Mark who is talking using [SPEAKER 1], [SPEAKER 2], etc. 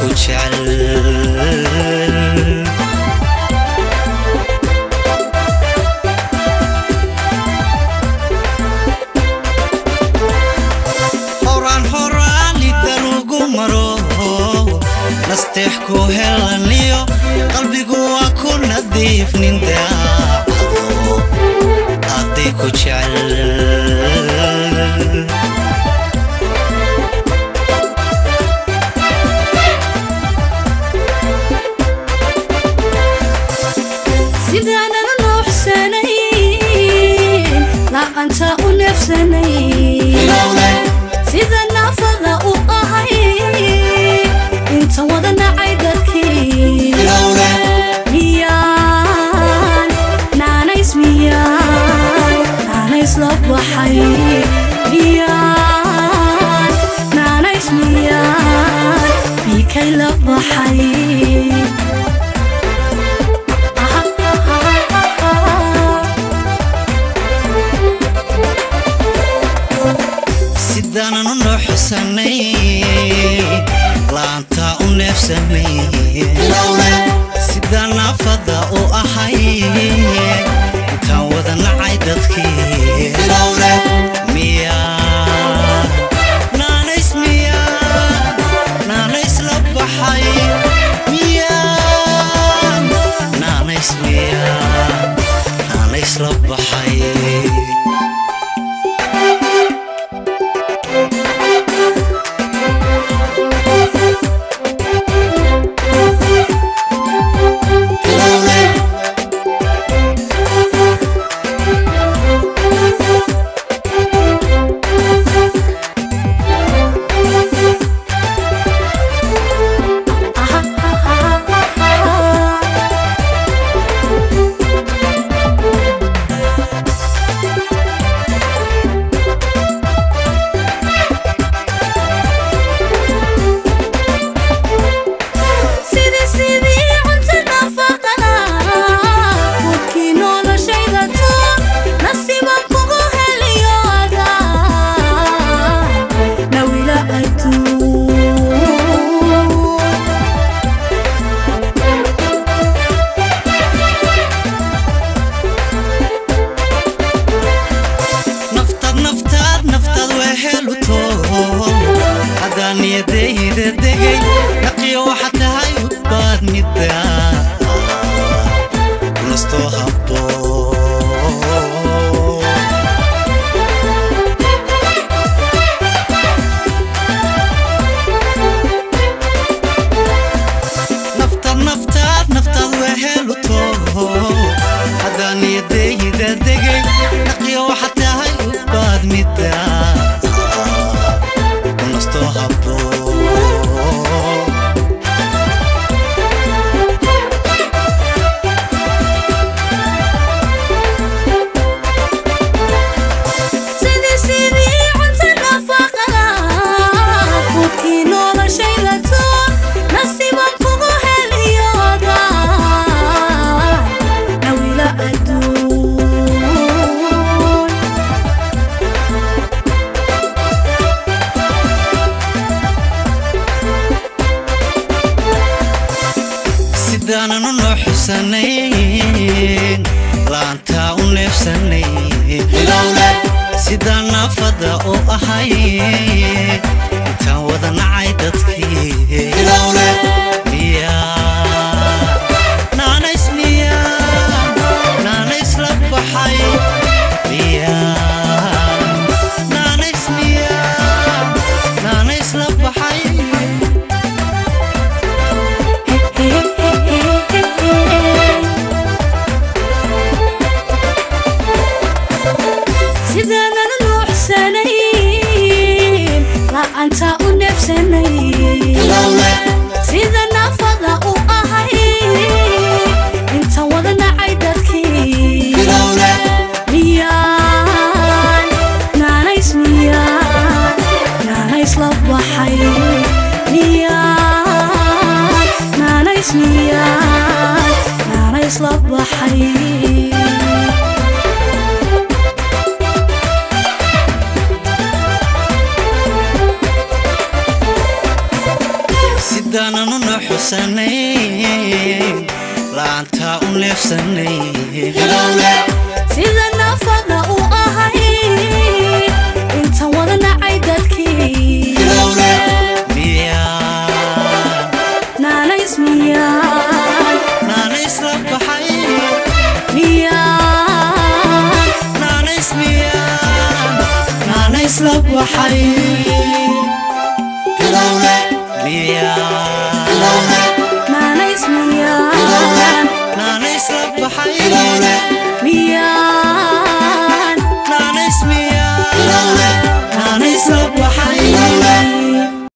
[SPEAKER 1] ku jecel. Horaan horaan lidan ugu maro nasteex ku helaniyo qalbigu waa ku nadiif nin daacado aday ku jecel.
[SPEAKER 2] Sidaanan u nuuxsanayn, la'aanta u neefsanayn, sida naafada u ahay inta wada nacay dadkii, miyaan naanays, miyaan naanays la baxay, miyaan naanays, miyaan biikay la baxay.
[SPEAKER 1] Sidaanan u nuuxsanay, laanta u neefsanay, sidaan naafada u ahay intaan wada nacay dadkii, miyaa naanays, miyaa naanays la baxay, miyaa naanays, miyaa naanays la baxay.
[SPEAKER 2] Sidii sidii cunto nafaqada qofkii noloshayda too nasiibaan kugu heliyo adaa nawila adduun.
[SPEAKER 1] Naftaad naftaad naftaad weheluto haddaan niyadayda degay dhaqiyo waxaad tahay udbaad midda kunastoo habboon. Naftaad naftaad naftaad weheluto haddaan niyadayda degay dhaqiyo waxaad tahay udbaad midda kunastoo habboon.
[SPEAKER 2] Sidii sidii cunto nafaqada qofkii noloshayda too nasiibaan kugu heliyo adaa nawila adduun.
[SPEAKER 1] Sidaanan u nuuxsanayn, laanta u neefsanay, sidaan naafada u ahay intaan wada nacay dadkii, miyaa naanays, miyaa naanays la baxay, miyaa naanays, miyaa naanays la baxay.
[SPEAKER 2] Sidaanan u nuuxsanayn, la'aanta u neefsanayn, sida naafada u ahay inta wada nacay dadkii, miyaan naanays, miyaan naanays la baxay, miyaan naanays, miyaan naanays la baxay.
[SPEAKER 1] Haddaananu nuxusanayn, la'aantaa u neefsanayn.
[SPEAKER 2] Sida naafada u ahay intaan wada nacay dadkii.
[SPEAKER 1] Miyaa
[SPEAKER 2] Naanays miyaan
[SPEAKER 1] naanaysla baxay?
[SPEAKER 2] Miyaan
[SPEAKER 1] Naanays miyaan naanaysla baxay?